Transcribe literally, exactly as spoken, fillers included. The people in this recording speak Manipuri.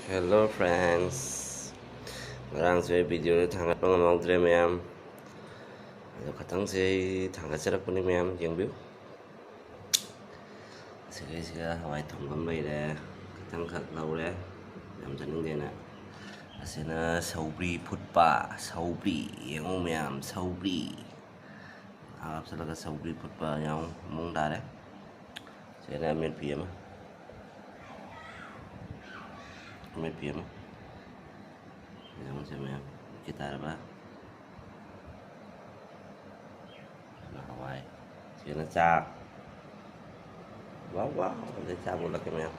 Hello friends, ꯉꯔꯥꯡꯁꯨ ꯑꯩ ꯚꯤꯗꯤꯑꯣꯗꯣ ꯊꯥꯡꯒꯠꯄ ꯉꯝꯍꯧꯗ꯭ꯔꯦ ꯃꯌꯥꯝ, ꯑꯗꯣ ꯈꯇꯪꯁꯦ ꯑꯩ ꯊꯥꯡꯒꯠꯆꯔꯛꯄꯅꯤ ꯃꯌꯥꯝ, ꯌꯦꯡꯕꯤꯌꯨ꯫ ꯑꯁꯤꯒꯩꯁꯤꯒ ꯍꯋꯥꯏ ꯊꯣꯡꯕ ꯑꯃ ꯂꯩꯔꯦ, ꯈꯤꯇꯪꯈꯛ ꯂꯧꯔꯦ, ꯌꯥꯝ ꯆꯥꯅꯤꯡꯗꯦꯅ꯫ ꯑꯁꯤꯅ ꯁꯧꯒ꯭ꯔꯤ ꯐꯨꯠꯄ, ꯁꯧꯒ꯭ꯔꯤ ꯌꯦꯡꯉꯨ ꯃꯌꯥꯝ, ꯁꯧꯒ꯭ꯔꯤ꯫ ꯉꯥ ꯍꯥꯞꯆꯤꯜꯂꯒ ꯁꯧꯒ꯭ꯔꯤ ꯐꯨꯠꯄ ꯌꯥꯎ ꯃꯑꯣꯡ ꯇꯥꯔꯦ꯫ ꯁꯤꯅ ꯑꯃꯦꯠꯄꯤ ꯑꯃ, ꯑꯃꯦꯠꯄꯤ ꯑꯃ ꯌꯦꯡꯉꯨꯁꯦ ꯃꯌꯥꯝ, ꯎꯠꯀꯦ ꯇꯥꯔꯕ꯫ ꯁꯤꯅ ꯍꯋꯥꯏ, ꯁꯤꯅ ꯆꯥꯛ꯫ ꯋꯥꯎ ꯋꯥꯎ, ꯑꯗꯩ ꯆꯥꯛ ꯎꯠꯂꯛꯀꯦ ꯃꯌꯥꯝ꯫